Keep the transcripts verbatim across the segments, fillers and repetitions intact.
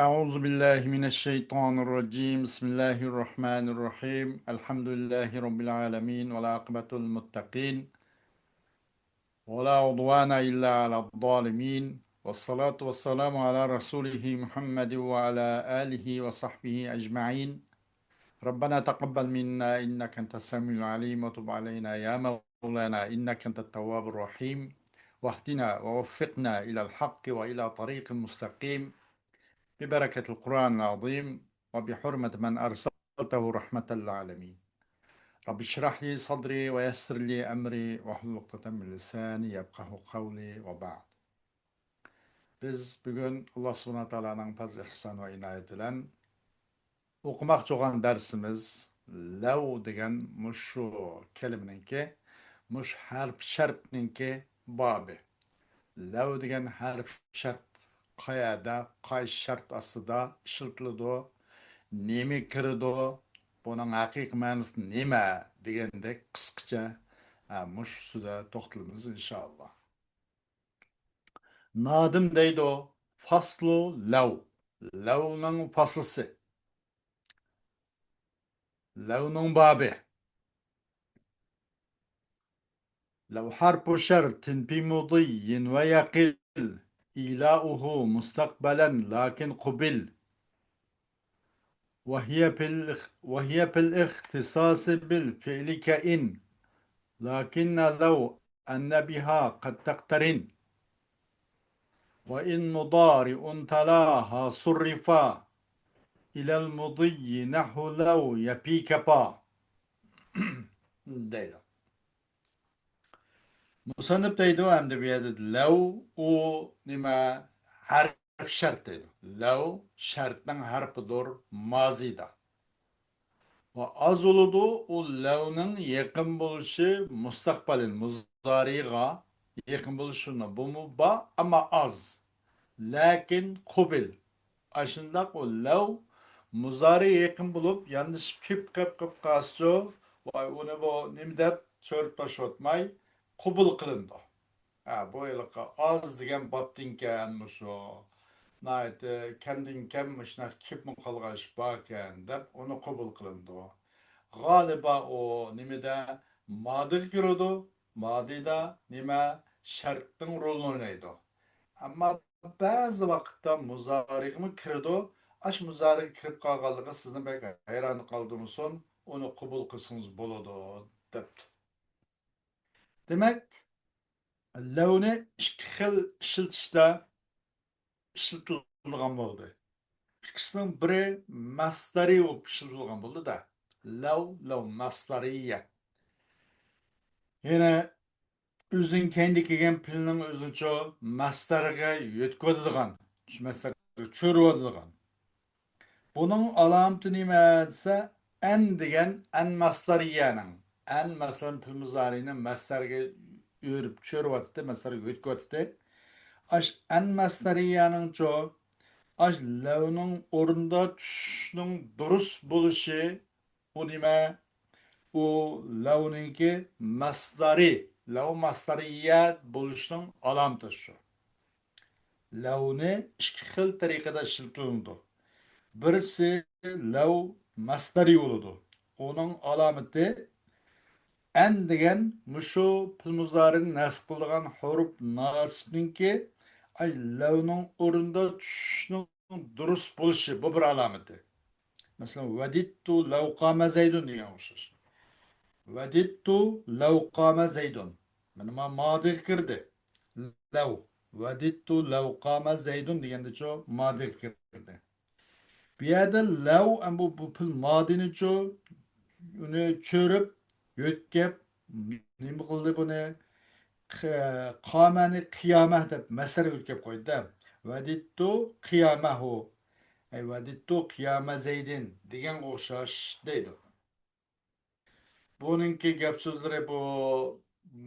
أعوذ بالله من الشيطان الرجيم. بسم الله الرحمن الرحيم. الحمد لله رب العالمين والعاقبة للمتقين ولا عدوان إلا على الظالمين. والصلاة والسلام على رسوله محمد وعلى آله وصحبه أجمعين. ربنا تقبل منا إنك أنت السميع العليم وتب علينا يا مولانا إنك أنت التواب الرحيم واهدنا ووفقنا إلى الحق وإلى طريق مستقيم ببركة القرآن العظيم وبحرمة من أرسلته رحمة للعالمين. رب اشرح لي صدري ويسر لي أمري واحلل عقدة من لساني يفقه قولي وبعد. بىز بۈگۈن ئاللا سۇبھانەھۇ ۋە تائالانىڭ پەزلى ئېھسان ۋە ئىنايىتى بىلەن ئوقۇماقچى بولغان دەرسىمىز لەۋ دېگەن مۇشۇ كەلىمىنىڭكى، مۇشۇ ھەرپ شەرتنىڭكى بابى. لەۋ دېگەن ھەرپ شەرت قەيەردە، قايسى شەرت ئاستىدا ئىشلىتىلىدۇ، نېمە كىرىدۇ، بۇنىڭ ھەقىقىي مەنىسى نېمە دېگەندەك قىسقىچە، ھە، مۇشۇ ئۈستىدە توختىلىمىز ئىنشائاللا. نادىم دەيدۇ، فاسلۇ لەۋ. لەۋنىڭ فاسلىسى. لەۋنىڭ بابى. لەۋ حرف شرط في مضي ويقل إيلاؤه مستقبلا لكن قبل. وهي في الاخ-، وهي في الاختصاص بالفعل كإن، لكن لو أن بها قد تقترن. وإن مضارع تلاها صرفا إلى المضي نحو لو يفي كفا. دەيدۇ. مۇسەننىپ دەيدۇ، ئەمدى بۇ يەردە لەۋ، ئۇ نېمە؟ ھەرپ شەرت دەيدۇ. لەۋ شەرتنىڭ ھەرپىدۇر، مازىدا. ۋە ئاز بولىدۇ، ئۇ لەۋنىڭ يېقىن بولۇشى مۇستەقبەلىن، مۇزارىغا يېقىن بولۇشى شۇنداق. بۇمۇ بار، ئەمما ئاز. لەكىن قۇبىل. ئاشۇنداق ئۇ لەۋ مۇزارىغا يېقىن بولۇپ، ياندىشىپ كېلىپ قېلىپ قېلىپ قالسىچۇ، ۋاي، ئۇنى بۇ نېمە دەپ چۆرۈپ تاشلىۋەتمەي، قوبۇل قىلىنىدۇ. ھە، بۇ ھېلىقى ئاز دېگەن بابتىنكەن مۇشۇ. ناھايىتى كەمدىن كەم مۇشۇنداق كېلىپمۇ قالغان ئىش باركەن دەپ ئۇنى قوبۇل قىلىنىدۇ. غالىبا ئۇ نېمىدە؟ مادىغا كىرىدۇ. مادىدا نېمە؟ شەرتنىڭ رولىنى ئوينايدۇ. ئەمما بەزى ۋاقىتتا مۇزارىغىمۇ كىرىدۇ. ئاشۇ مۇزارىغا كىرىپ قالغانلىقى سىزنى بەك ھەيران قالدۇرمىسۇن، ئۇنى قوبۇل قىلسىڭىز بولىدۇ، دەپتۇ. دېمەك، لەۋنى ئىككى خىل ئىشلىتىشتە ئىشلىتىلىدىغان بولدى. ئىككىسىنىڭ بىرى مەسدەرىي بولۇپ ئىشلىتىلىدىغان بولدى-دە. لەۋ، لەۋ مەسدەرىيە. يەنە ئۆزىنىڭ كەينىدە كەلگەن پېئىلنىڭ ئۆزىنىچۇ مەسدەرگە يۆتكىۋاتىدىغان، مەسدەرگە چۆرۈۋاتىدىغان. بۇنىڭ ئالامىتى نېمە دېسە، ئەن دېگەن، ئەن مەسدەرىيەنىڭ، ئەن مەسىلەن پېئىل مۇزارىنى مەسدەرگە ئۆرۈپ چۆرۈۋاتىدۇ، مەسدەرگە يۆتكىۋاتىدۇ. ئاش ئەن مەسدەرىيەنىڭچۇ، ئاش لەۋنىڭ ئورنىدا چۈشۈشنىڭ دۇرۇس بولۇشى، ئۇ نېمە؟ ئۇ لەۋنىڭكى مەسدەرى، لەۋ مەسدەرىيە بولۇشنىڭ ئالامىتى شۇ. لەۋنى ئىككى خىل تەرىقىدە ئىشلىتىلىدۇ. بىرسى لەۋ مەسدەرىي بولىدۇ. ئۇنىڭ ئالامىتى ئەن دېگەن مۇشۇ پېئىل مۇزارىنى نەسب قىلىدىغان ھۇرۇپ ناسىبنىڭكى، ئاي، لەۋنىڭ ئورنىدا چۈشۈشنىڭ دۇرۇس بولۇشى، بۇ بىر ئالامىتى. مەسىلەن، ۋەدىتتۇ لەۋ قامە زەيدۇن دېگەن ئوخشاش. ۋەدىتتۇ لەۋ قامە زەيدۇن. مانا ما مادىغا كىردى. لەۋ. ۋەدىتتۇ لەۋ قامە زەيدۇن دېگەندىچۇ مادىغا كىردى. بۇ يەردە لەۋ، ئەم، بۇ، بۇ پېئىل مادىنىچۇ، ئۇنى چۆرۈپ، يۆتكەپ، نېمە قىلدى بۇنى؟ ق-، قامەنى قىيامە دەپ مەسدەرگە يۆتكەپ قويدى-دە. ۋەدىتتۇ قىيامەھۇ. ئەي ۋەدىتتۇ قىيامە زەيدىن دېگەنگە ئوخشاش دەيدۇ. بۇنىڭكى گەپ سۆزلىرى بۇ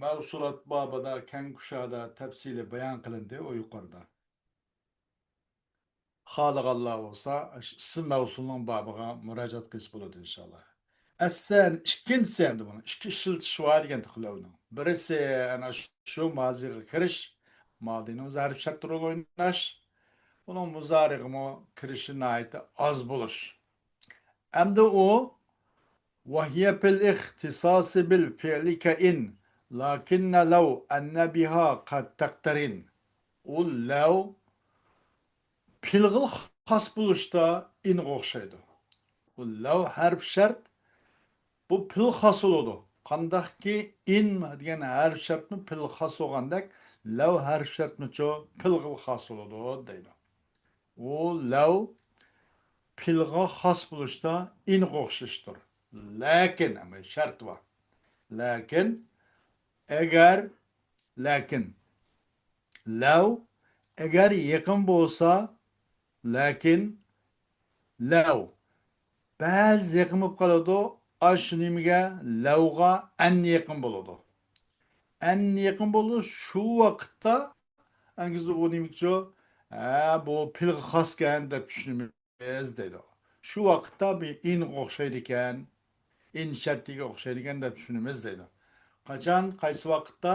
مەۋسۇلات بابىدا كەڭ كۇشادا تەپسىلىي بايان قىلىندى، ئۇ يۇقىرىدا. خالىغانلار بولسا ئىسىم مەۋسۇلنىڭ بابىغا مۇراجىئەت قىلسا بولىدۇ ئىنشاللا. ئەسسەن، ئىككىنچىسى ئەمدى بۇنىڭ ئىككى ئىشلىتىشى بار دېگەن تېخى لەۋنىڭ. بىرسى ئەنە شۇ مازىغا كىرىش، مادىنىڭ زەرب شەرتى رول ئويناش. ئۇنىڭ مۇزارىغىمۇ كىرىشى ناھايىتى ئاز بولۇش. ئەمدى ئۇ، وهي في الاختصاص بالفعل كإن، لكن لو أن بها قد تقترن. ئۇ لەۋ پېئىلغا خاس بولۇشتا ئىنغا ئوخشايدۇ. بۇ لەۋ ھەرپ شەرت، بۇ پېئىلغا خاس بولىدۇ. قانداقكى ئىن دېگەن ھەرپ شەرتمۇ پېئىلغا خاس بولغاندەك، لەۋ ھەرپ شەرتمۇچۇ پېئىلغا خاس بولىدۇ دەيدۇ. ئۇ لەۋ پېئىلغا خاس بولۇشتا ئىنغا ئوخشاشتۇر. لەكىن، ئەمما شەرت بار. لەكىن، ئەگەر، لەكىن، لەۋ، ئەگەر يېقىن بولسا، لەكىن، لەۋ، بەزىدە يېقىن بولۇپ قالىدۇ. ئاشۇ نېمىگە، لەۋغا ئەن يېقىن بولىدۇ. ئەن يېقىن بولىدۇ. شۇ ۋاقىتتا ئەنگىزى ئۇ نېمىكچۇ؟ ھە، بۇ پېئىلغا خاسكەن دەپ چۈشىنىمىز دەيدۇ. شۇ ۋاقىتتا بۇ ئىنغا ئوخشايدىكەن، ئىن شەرتىگە ئوخشايدىكەن دەپ چۈشىنىمىز دەيدۇ. قاچان، قايسى ۋاقىتتا؟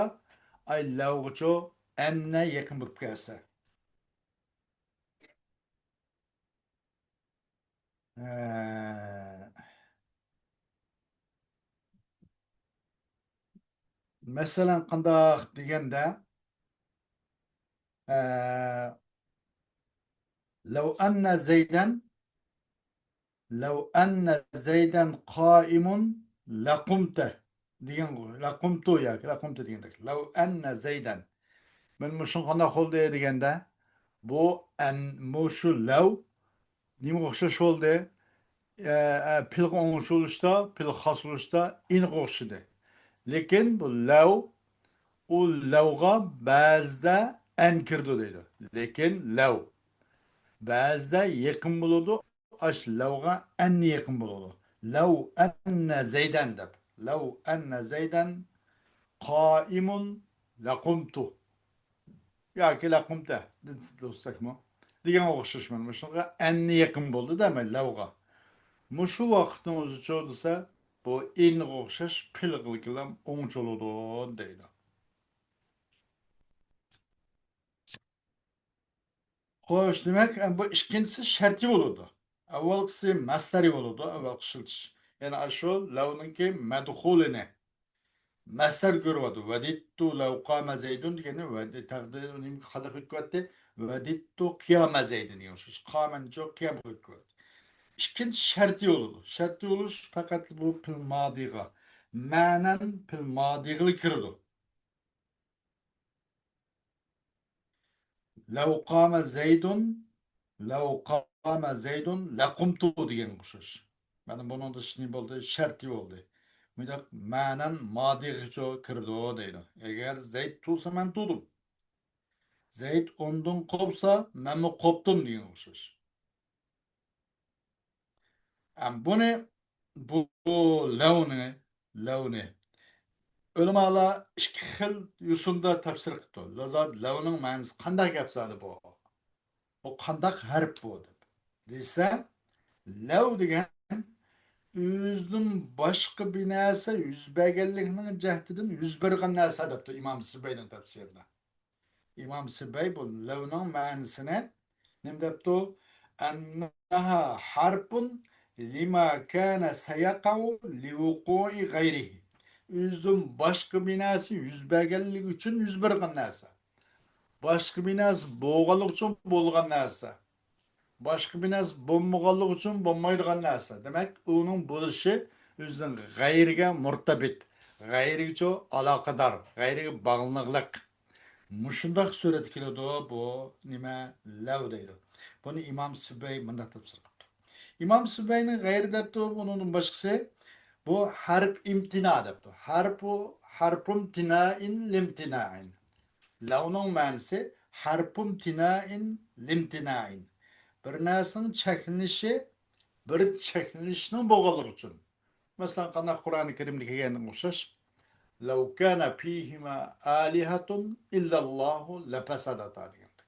ئاي لەۋغىچۇ ئەننە يېقىن بولۇپ كەلسە. ھە. مەسىلەن، قانداق دېگەندە، ئە، لو أن زيدا، لو أن زيدا قائم لقمت دېگەن، لقمت ياكى لقمت دېگەندەك. لو أن زيدا. مەن مۇشۇ قانداق بولدى دېگەندە، بۇ ئەن، مۇشۇ لەۋ نېمىگە ئوخشاش بولدى؟ ئە، ئە، پېئىلغا ئوڭشىلىشتا، پېئىلغا خاس بولۇشتا ئىنغا ئوخشىدى. لېكىن بۇ لەۋ، ئۇ لەۋغا بەزىدە ئەن كىرىدۇ دەيدۇ. لېكىن لەۋ بەزىدە يېقىن بولىدۇ، ئاش لەۋغا ئەن يېقىن بولىدۇ. لو أن زيدا دەپ. لو أن زيدا قائم لقمت. ياكى لقمت دېسەكمۇ دېگەنگە ئوخشاش مانا. مۇشۇنىڭغا ئەننى يېقىن بولدى دەمەي، لەۋغا. مۇشۇ ۋاقىتنىڭ ئۆزىچۇ دېسە، بۇ ئىنغا ئوخشاش پېئىلغىلا ئوڭچىلىدۇ دەيدۇ. خوش، دېمەك، بۇ ئىككىنچىسى شەرتىي بولىدۇ. ئاۋۋالقىسى مەسدەرىي بولىدۇ، ئاۋۋالقى ئىشلىتىش. يەنى ئاشۇ لەۋنىڭكى مەدخۇلىنى مەسدەر كۆرۈۋاتىدۇ. ۋەدىتتۇ لەۋ قامە زەيدۇن دېگەننى ۋەدى تەقدىر نېمە قانداق ئۆتۈۋەتتى؟ ۋەدىتتۇ قىيامە زەيدۇن دېگەن ئوخشاش. قامەنچۇ قىيام ئۆتۈۋەتتى. ئىككىنچى شەرتىي بولىدۇ. شەرتىي بولۇش پەقەت بۇ پېئىل مادىغا، مەنەن پېئىل مادىغىلا كىرىدۇ. لەۋ قامە زەيدۇن، لەۋ قامە زەيدۇن لەقۇمتۇ دېگەنگە ئوخشاش. مانا بۇنىڭدا شۇنى بولدى، شەرتىي بولدى. مۇنداق مەنەن مادىغىچۇ كىرىدۇ دەيدۇ. ئەگەر زەيد تۇرسا، مەن تۇردۇم. زەيد ئوندىن قوپسا، مەنمۇ قوپتۇم دېگەنگە ئوخشاش. ئەم، بۇنى، بۇ لەۋنى، لەۋنى ئۆلىمالار ئىككى خىل يوسۇندا تەپسىر قىپتۇ. لازا لەۋنىڭ مەنىسى قانداق گەپ زادى بۇ؟ بۇ قانداق ھەرپ بۇ دەپ دېسە، لەۋ دېگەن ئۆزىدىن باشقا بىر نەرسە يۈز بەرگەنلىكنىڭ جەھىتىدىن يۈز بەرگەن نەرسە دەپتۇ ئىمام سىبەينىڭ تەپسىرىدە. ئىمام سىبەي بۇ لەۋنىڭ مەنىسىنى نېمە دەپتۇ؟ ئەننەھا ھارپۇن لىما كانە سەيەقەئۇ لىۋۇقۇئى غەيرىھى. ئۆزىدىن باشقا بىر نەرسە يۈز بەرگەنلىكى ئۈچۈن يۈز بەرگەن نەرسە. باشقا بىر نەرسە بولغانلىقى ئۈچۈن بولغان نەرسە. باشقا بىر نەرسە بولمىغانلىقى ئۈچۈن بولمايدىغان نەرسە. دېمەك، ئۇنىڭ بولۇشى ئۆزىنىڭ غەيرىگە مۇرتەبىت، غەيرىگىچۇ ئالاقىدار، غەيرىگە باغلىنىقلىق. مۇشۇنداق سۈرەتتە كېلىدۇ بۇ نېمە؟ لەۋ دەيدۇ. بۇنى ئىمام سىبەي مۇنداق تەپسىر قىپتۇ. ئىمام سىبەينىڭ غەيرى دەپتۇ، بۇنىڭدىن باشقىسى، بۇ ھەرپ ئىمتىنا دەپتۇ. ھەرپۇ، ھەرپۇمتىنائىن لىمتىنائىن. لەۋنىڭ مەنىسى ھەرپۇمتىنائىن لىمتىنائىن. بىر نەرسىنىڭ چەكلىنىشى، بىر چەكلىنىشنىڭ بولغانلىقى ئۈچۈن. مەسىلەن، قانداق قۇرئانى كەرىمدە كەلگەنگە ئوخشاش، لەۋ كانە فىھىما ئالىھەتۇن ئىللەللاھۇ لەپەسەدەتا دېگەندەك.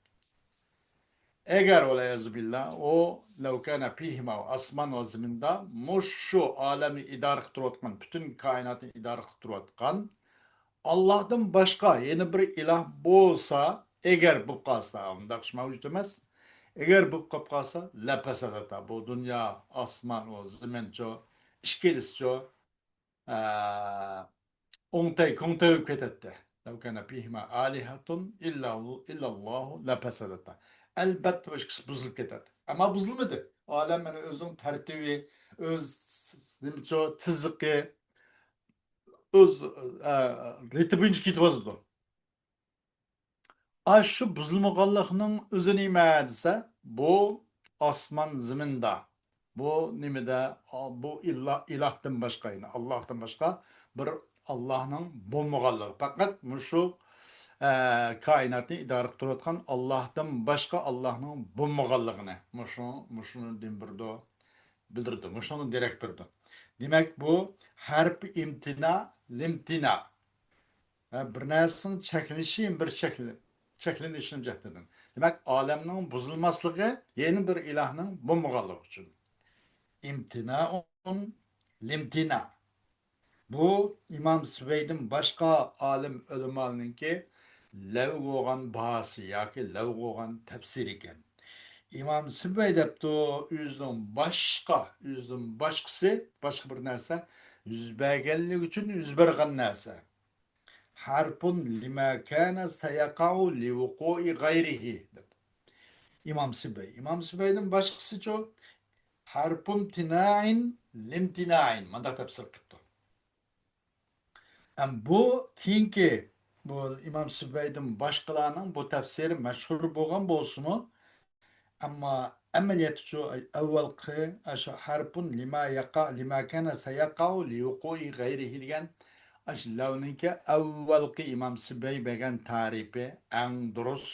ئەگەر، ۋەلئىيازۇ بىللا، ئۇ لەۋ كانە فىھىما، ئاسمان ۋە زېمىندا مۇشۇ ئالەمنى ئىدارە قىلىپ تۇرۇۋاتقان، پۈتۈن كائىناتنى ئىدارە قىلىپ تۇرۇۋاتقان ئاللاھتىن باشقا يەنە بىر ئىلاھ بولسا، ئەگەر بولۇپ قالسا، ئۇنداق ئىش مەۋجۇت ئەمەس. ئەگەر بولۇپ قاپ قالسا، لەپەسەدەتا، بۇ دۇنيا، ئاسمان، ئۇ زېمىنچۇ، ئىككىلىسىچۇ، ئە، ئوڭتەي، كوڭتەي بولۇپ كېتەتتى. لەۋ كانە فىھىما ئالىھەتۇن ئىللا، ئىللاللاھۇ لەپەسەدەتا. ئەلبەتتە، بۇ ئىككىسى بۇزۇلۇپ كېتەتتى. ئەمما بۇزۇلمىدى. ئالەم مانا ئۆزىنىڭ تەرتىپى، ئۆز نېمىچۇ، تىزىقى، ئۆز، ئە، رىتى بويىچە كېتىۋاتىدۇ. ئاشۇ بۇزۇلمىغانلىقنىڭ ئۆزى نېمە دېسە، بۇ ئاسمان زېمىندا، بۇ نېمىدە، بۇ ئىلا-، ئىلاھتىن باشقا، يەنى ئاللاھتىن باشقا بىر ئاللاھنىڭ بولمىغانلىقى. پەقەت مۇشۇ، ئە، كائىناتنى ئىدارە قىلىپ تۇرۇۋاتقان ئاللاھتىن باشقا ئاللاھنىڭ بولمىغانلىقىنى مۇشۇ، مۇشۇنى دېيىپ بېرىدۇ، بىلدۈرىدۇ. مۇشۇنىڭدىن دېرەك بېرىدۇ. دېمەك، بۇ ھەرپ ئىمتىنا، لىمتىنا. ھە، بىر نەرسىنىڭ چەكلىنىشى، بىر چەكلى-، چەكلىنىشىنىڭ جەھىتىدىن. دېمەك، ئالەمنىڭ بۇزۇلماسلىقى يەنە بىر ئىلاھنىڭ بولمىغانلىقى ئۈچۈن. ئىمتىنائۇن لىمتىنا. بۇ ئىمام سۈبەيدىن باشقا ئالىم ئۆلىمالارنىڭكى لەۋگە بولغان باھاسى ياكى لەۋگە بولغان تەپسىرى ئىكەن. ئىمام سۈبەي دەپتۇ، ئۆزىنىڭ باشقا، ئۆزىدىن باشقىسى، باشقا بىر نەرسە يۈز بەرگەنلىكى ئۈچۈن يۈز بەرگەن نەرسە. ھەرپۇن لىما كانە سەيەقەئۇ لىۋۇقۇئى غەيرىھى، دەپ. ئىمام سۈبەي. ئىمام سۈبەيدىن باشقىسىچۇ؟ ھەرپۇن تىنائىن لىمتىنائىن. مۇنداق تەپسىر قىپتۇ. ئەم بۇ كېيىنكى، بۇ ئىمام سۈبەيدىن باشقىلارنىڭ بۇ تەپسىرى مەشھۇر بولغان بولسىمۇ، ئەمما ئەمەلىيەتتىچۇ ئەۋۋەلقى ئاشۇ ھەرپۇن لىما يەقە، لىما كانە سەيەقەئۇ لىۋۇقۇئى غەيرىھى دېگەن ئاشۇ لەۋنىڭكى ئەۋۋەلقى ئىمام سۈبەي بەرگەن تەرىپى ئەڭ دۇرۇس،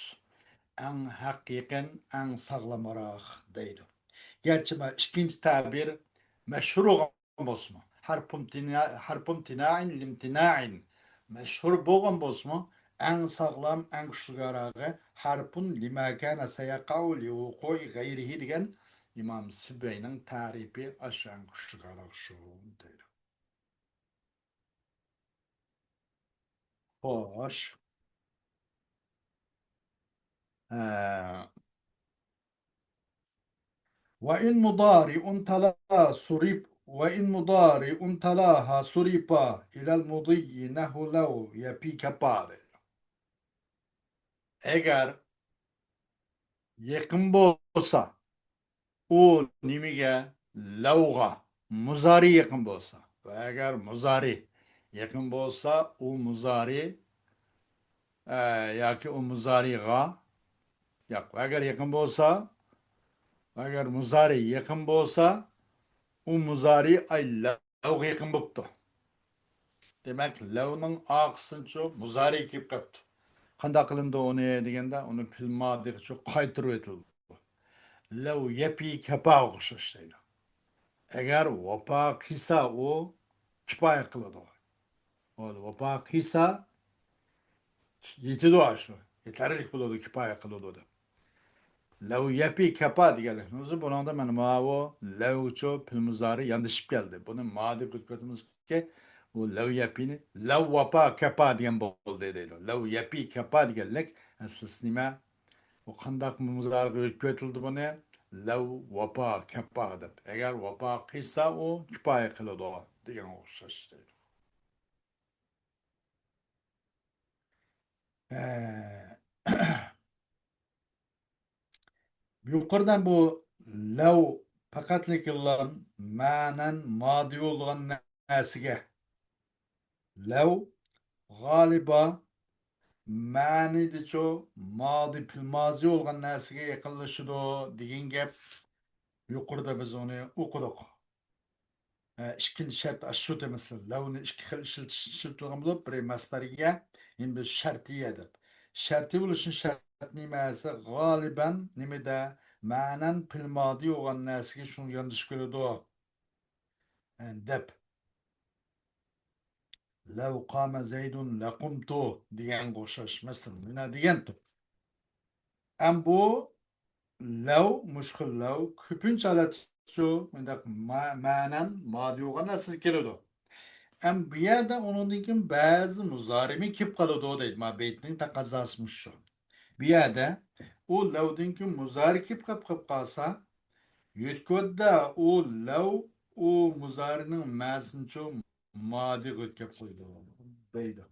ئەڭ ھەققە يېقىن، ئەڭ ساغلامراق دەيدۇ. گەرچە مانا ئىككىنچى تەبىر مەشھۇر بولغان بولسىمۇ، ھەرپۇن تىنا-، ھەرپۇن تىنائىن لىمتىنائىن مەشھۇر بولغان بولسىمۇ، ئەڭ ساغلام، ئەڭ كۈچلۈكراقى ھەرپۇن لىما كانە سەيەقەئۇ لىۋۇقۇئى غەيرىھى دېگەن ئىمام سىبەينىڭ تەرىپى ئاشۇ ئەڭ كۈچلۈكراق شۇ دەيدۇ. خوش. ھە. وإن مضارع تلا صرف، وإن مضارع تلاها صرف إلى المضي نحو لو يفي كفى دەيدۇ. ئەگەر يېقىن بولسا، ئۇ نېمىگە؟ لەۋغا، مۇزارى يېقىن بولسا. ۋە ئەگەر مۇزارى يېقىن بولسا، ئۇ مۇزارى، ئە، ياكى ئۇ مۇزارىغا، ياق، ئەگەر يېقىن بولسا، ئەگەر مۇزارى يېقىن بولسا، ئۇ مۇزارى، ئاي، لەۋغا يېقىن بوپتۇ. دېمەك، لەۋنىڭ ئارقىسىنچۇ مۇزارى كېلىپ قاپتۇ. قانداق قىلىنىدۇ ئۇنى دېگەندە، ئۇنى پېئىل مادىغىچۇ قايتۇرۇۋېتىلىدۇ. لەۋ يەپى كەپاغا ئوخشاش دەيدۇ. ئەگەر ۋاپا قىلسا، ئۇ كىپايە قىلىدۇ. بولدى، ۋاپا قىلسا، يېتىدۇ ئاشۇ. يېتەرلىك بولىدۇ، كىپايە قىلىدۇ دەپ. لەۋ يەپى كەپا دېگەنلىكنىڭ ئۆزى بۇنىڭدا مانا ماۋۇ لەۋچۇ پېئىل مۇزارى ياندىشىپ كەلدى. بۇنى مادى كۆتۈرۈۋېتىمىزكى، بۇ لەۋ يەپىنى لەۋ ۋاپا كەپا دېگەن بولدى دەيدۇ. لەۋ يەپى كەپا دېگەنلىك ئەسلىسى نېمە؟ ئۇ قانداق مۇزارىغا كۆتۈرۈلدى بۇنى؟ لەۋ ۋاپا كەپا دەپ. ئەگەر ۋاپا قىلسا، ئۇ كىپايە قىلىدۇ دېگەنگە ئوخشاش دەيدۇ. ئە، يۇقىرىدىن بۇ لەۋ پەقەتلىكلا مەنەن مادى بولغان نەرسىگە، لەۋ غالىبا مەنىدىچۇ مادى پېئىل مازى بولغان نەرسىگە يېقىنلىشىدۇ دېگەن گەپ. يۇقىرىدا بىز ئۇنى ئوقۇدۇق. ئە، ئىككىنچى شەرت ئاشۇ دېمەسلىك. لەۋنى ئىككى خىل ئىشلىتىش، ئىشلىتىلگەن بولۇپ، بىرى مەسدەرىيە، يەنە بىرى شەرتىيە دەپ. شەرتىيە بولۇشىنىڭ شەرتى نېمە دېسە، غالىبەن نېمىدە؟ مەنەن پېئىل مادى بولغان نەرسىگە شۇ ياندىشىپ كېلىدۇ. ئە، دەپ. لەۋ قامە زەيدۇن لەقۇمتۇ دېگەنگە ئوخشاش. مەسىلەن، مانا دېگەنتۇ. ئەم بۇ لەۋ، مۇشۇ خىل لەۋ، كۆپىنچە ھالەتتە شۇ مۇنداق ما-، مەنەن مادى بولغان ئەسلىگە كېلىدۇ. ئەم بۇ يەردە ئۇنىڭدىن كېيىن بەزى مۇزارىمى كېلىپ قالىدۇ دەيدۇ. ما بەيتنىڭ تەقەززاسى مۇشۇ. بۇ يەردە ئۇ لەۋدىن كېيىن مۇزارى كېلىپ قاپ، قاپ قالسا، يۆتكەۋەتتى ئۇ لەۋ، ئۇ مۇزارىنىڭ مەنىسىنىچۇ مادىغا يۆتكەپ قويىدۇ دەيدۇ.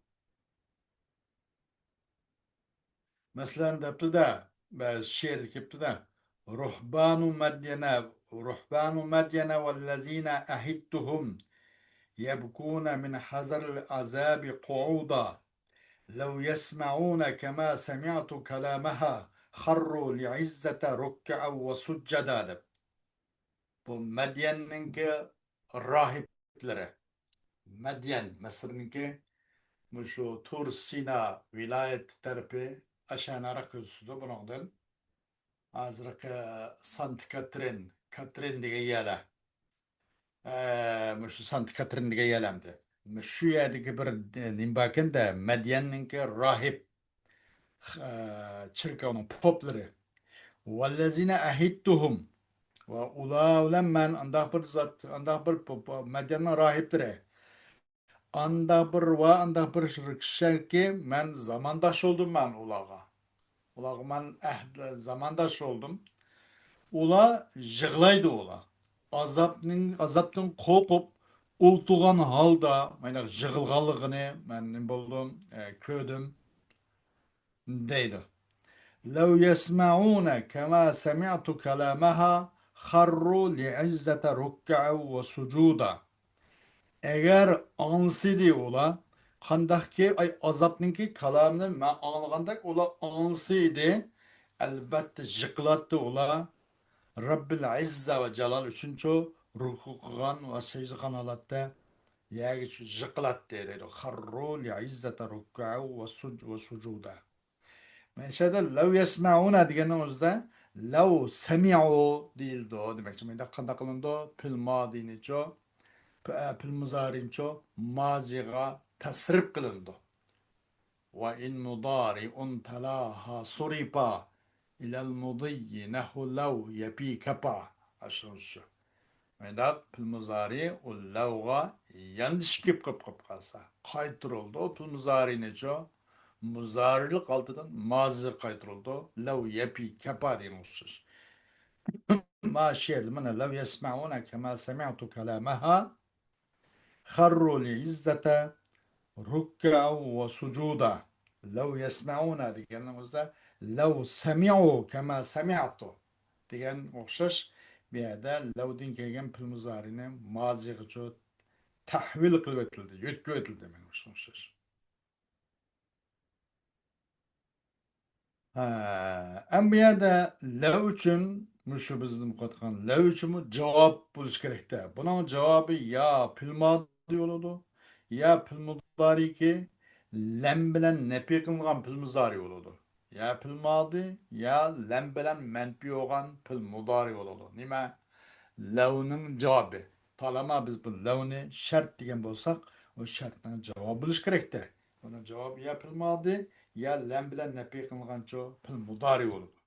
مەسىلەن، دەپتۇ-دە، بەزى شېئىردا كېلىپتۇ-دە، رهبان مدين، رهبان مدين والذين عهدتهم يبكون من حذر العذاب قعودا، لو يسمعون كما سمعت كلامها خروا لعزة ركعا وسجدا دەپ. بۇ مەديەننىڭكى راھىبلىرى. مەديەن، مىسىرنىڭكى مۇشۇ تۇر سىنا ۋىلايىتى تەرىپى، ئاشۇ نەرەققە كۆزىتىدۇ بۇنىڭدىن. ھازىرقى سانت كاترىن، كاترىن دېگەن يەرلەر. ئە، مۇشۇ سانت كاترىن دېگەن يەرلەمدى. شۇ يەردىكى بىر، ئە، نېمە باركەن-دە، مەديەننىڭكى راھىب، ئە، چېركاۋنىڭ پوپلىرى. والذين عهدتهم. ۋە ئۇلار بىلەن مەن ئانداق بىر زات، ئانداق بىر پوپ، مەديەننىڭ راھىبلىرى. ئانداق بىر ۋە ئانداق بىر كىشىلەركى مەن زامانداش بولدۇم مەن ئۇلارغا. ئۇلارغا مەن ئەھد، زامانداش بولدۇم. ئۇلار يىغلايدۇ ئۇلار. ئازابنىڭ، ئازابتىن قورقۇپ، ئۇلتۇغان ھالدا مانداق يىغلىغانلىقىنى مەن نېمە بولدۇم، ئە، كۆردۈم. دەيدۇ. لو يسمعون كما سمعت كلامها خروا لعزة ركعا وسجودا. ئەگەر ئاڭلىسىدى ئۇلار، قانداقكى، ئاي، ئازابنىڭكى كالامىنى مەن ئاڭلىغاندەك ئۇلار ئاڭلىسىدى، ئەلبەتتە يىقىلاتتى ئۇلار. رەببىل ئىززە ۋە جالال ئۈچۈنچۇ رۇكۇ قىلغان ۋە سەجدە قىلغان ھالەتتە يەرگە چۈ-، يىقىلاتتى دەيدۇ. خروا لعزة ركعا وسج-، وسجودا. مەنشەدە لەۋ يەسمەئۇنە دېگەننىڭ ئۆزىدە لەۋ سەمىئۇ دېيىلىدۇ دېمەكچى. مۇنداق قانداق قىلىنىدۇ؟ پېئىل مادىنىچۇ، پېئىل مۇزارىنچۇ مازىغا تەسرىپ قىلىنىدۇ. ۋە ئىن مۇدارىئۇن تەلاھا سۇرىپا ئىلەل مۇدىيي نەھۋۇ لەۋ يەپى كەپا. ئاشۇ شۇ. مۇنداق پېئىل مۇزارى ئۇ لەۋغا ياندىشىپ كېلىپ قېلىپ قالسا، قايتۇرۇلىدۇ. پېئىل مۇزارىنىچۇ مۇزارىلىق ھالىتىدىن مازىغا قايتۇرۇلىدۇ. لەۋ يەپى كەپا دېگەن ئوخشاش. ما شېئىر مانا لەۋ يەسمەئۇنە كەما سەمىئتۇ كەلامەھا خەررۇ لىئىززەتە رۇككەئەن ۋە سۇجۇدا. لەۋ يەسمەئۇنە دېگەننىڭ ئۆزىدە لەۋ سەمىئۇ كەما سەمىئتۇ دېگەن ئوخشاش. بۇ يەردە لەۋدىن كەلگەن پېئىل مۇزارىنى مازىغىچۇ تەھۋىل قىلىۋېتىلدى، يۆتكىۋېتىلدى، مانا شۇنىڭغا ئوخشاش. ھە، ئەمما بۇ يەردە لەۋ ئۈچۈن، مۇشۇ بىز نېمە قىلىۋاتقان لەۋ ئۈچۈنمۇ جاۋاب بولۇشى كېرەكتە. بۇنىڭ جاۋابى يا پېئىل مادى بولىدۇ، يا پېئىل مۇدارىكى لەم بىلەن نەپى قىلىنغان پېئىل مۇزارى بولىدۇ. يا پېئىل مادى، يا لەم بىلەن مەنپى بولغان پېئىل مۇدارى بولىدۇ. نېمە؟ لەۋنىڭ جاۋابى. تالىما بىز بۇ لەۋنى شەرت دېگەن بولساق، ئۇ شەرتنىڭ جاۋابى بولۇشى كېرەكتە. ئۇنىڭ جاۋابى يا پېئىل مادى، يا لەم بىلەن نەپى قىلىنغانچۇ پېئىل مۇدارى بولىدۇ.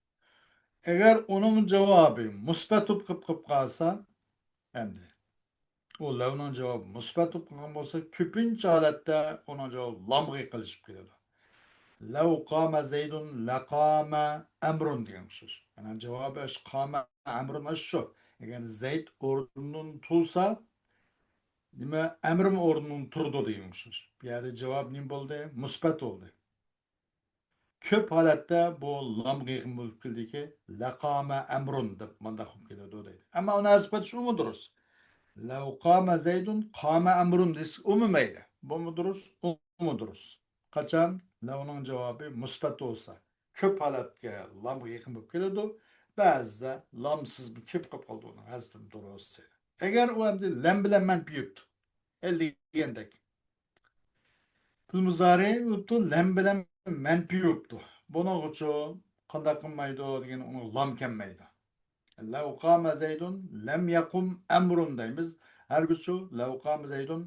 ئەگەر ئۇنىڭ جاۋابى مۇسبەت بولۇپ قېلىپ، قېلىپ قالسا، ئەمدى ئۇ لەۋنىڭ جاۋابى مۇسبەت بولۇپ قالغان بولسا، كۆپىنچە ھالەتتە ئۇنىڭ جاۋابى لامغا يېقىنلىشىپ كېلىدۇ. لەۋ قامە زەيدۇن لەقامە ئەمرۇن دېگەن ئوخشاش. يەنى جاۋابى ئاش قامە ئەمرۇن ئاش شۇ. ئەگەر زەيد ئورنىدىن تۇرسا، نېمە، ئەمرىمۇ ئورنىدىن تۇرىدۇ دېگەن ئوخشاش. بۇ يەردە جاۋاب نېمە بولدى؟ مۇسبەت بولدى. كۆپ ھالەتتە بۇ لامغا يېقىن بولۇپ كېلىدىكى، لەقامە ئەمرۇن دەپ مانداق بولۇپ كېلىدۇ دەيدۇ. ئەمما ئۇنى ھەزىپ قىلىش ئۇمۇ دۇرۇس. لەۋ قامە زەيدۇن قامە ئەمرۇن دېسە ئۇمۇ مەيلى. بۇمۇ دۇرۇس، ئۇمۇ دۇرۇس. قاچان لەۋنىڭ جاۋابى مۇسبەت بولسا، كۆپ ھالەتكە لامغا يېقىن بولۇپ كېلىدۇ. بەزىدە لامسىزمۇ كېلىپ قېلىپ قالىدۇ، ئۇنىڭ ھەزىپىمۇ دۇرۇس. ئەگەر ئۇ ئەمدى لەم بىلەن مەنپى يۈرۈپتۇ، ھېلى دېگەندەك. پېئىل مۇزارى بولۇپتۇ، لەم بىلەن مەنپى بولۇپتۇ. بۇنىڭغىچۇ قانداق قىلمايدۇ دېگەن، ئۇنىڭغا لام كەلمەيدۇ. لەۋ قامە زەيدۇن لەم يەقۇم ئەمرۇن دەيمىز. ھەرگىزچۇ لەۋ قامە زەيدۇن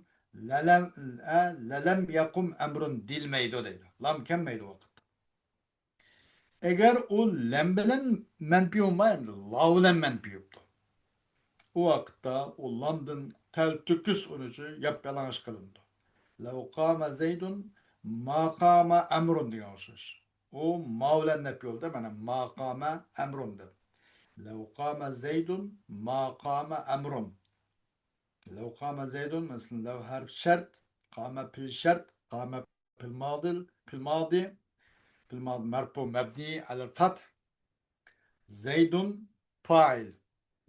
لەلەم، ئە، لەلەم يەقۇم ئەمرۇن دېيىلمەيدۇ دەيدۇ. لام كەلمەيدۇ ۋاقىت. ئەگەر ئۇ لەم بىلەن مەنپى بولماي، ئەمدى لا بىلەن مەنپى بولۇپتۇ. ئۇ ۋاقىتتا ئۇ لامدىن تەلتۆكۈس ئۇنىچۇ ياپيالىڭاچ قىلىنىدۇ. لەۋ قامە زەيدۇن ما قامە ئەمرۇن دېگەن ئوخشاش. ئۇ ما بىلەن نەپى بولدى. مانا، ما قام ئەمرۇن دەپ. لو قام زيد ما قام أمر. لو قام زيد، مەسىلەن، لو ھەرپ شەرت، قام پېئىل شەرت، قام پېئىل مادى، پېئىل مادى، پېئىل مادى مەرپۇ مەبنى ئەلەل فەتھ. زيد فاعل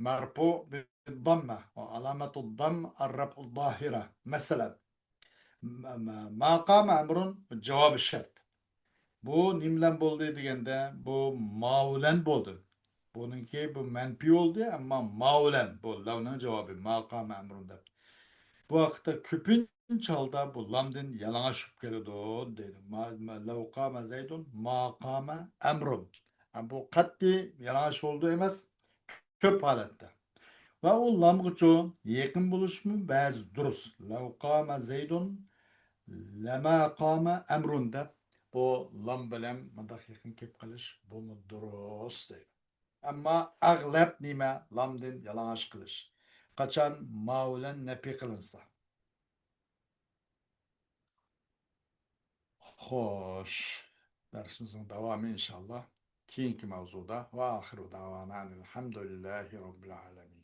مرفوع بالضمة وعلامة الضم الرفع الظاهرة. مەسىلەن، ما، ما، ما قام أمر جاۋابى شەرت. بۇ نېمە بىلەن بولدى دېگەندە، بۇ ما بىلەن بولدى. بۇنىڭكى بۇ مەنپىي بولدى، ئەمما ما بىلەن بۇ لەۋنىڭ جاۋابى ما قام ئەمرۇن دەپ. بۇ ھەقتە كۆپىنچە ھالدا بۇ لامدىن يالىڭاچ چۈشۈپ كېلىدۇ دەيدۇ. ما، ما، لەۋ قامە زەيدۇن ما قامە ئەمرۇن. بۇ قەتئىي يالىڭاچ بولىدۇ ئەمەس، كۆپ ھالەتتە. ۋە ئۇ لامغىچۇ يېقىن بولۇشمۇ بەزى دۇرۇس. لەۋ قامە زەيدۇن لەما قامە ئەمرۇن دەپ، بۇ لام بىلەن مۇنداق يېقىن كېلىپ قېلىش بۇمۇ دۇرۇس دەيدۇ. ئەمما ئەغلەب نېمە؟ لامدىن يالىڭاچ قىلىش. قاچان ما بىلەن نەپى قىلىنسا. خوش. دەرسىمىزنىڭ داۋامى ئىنشاللا كېيىنكى ماۋزۇدا. ۋە ئاخىرۇ داۋانا ئەنىل ھەمدۇلىللاھى رەببىل ئالەمىن.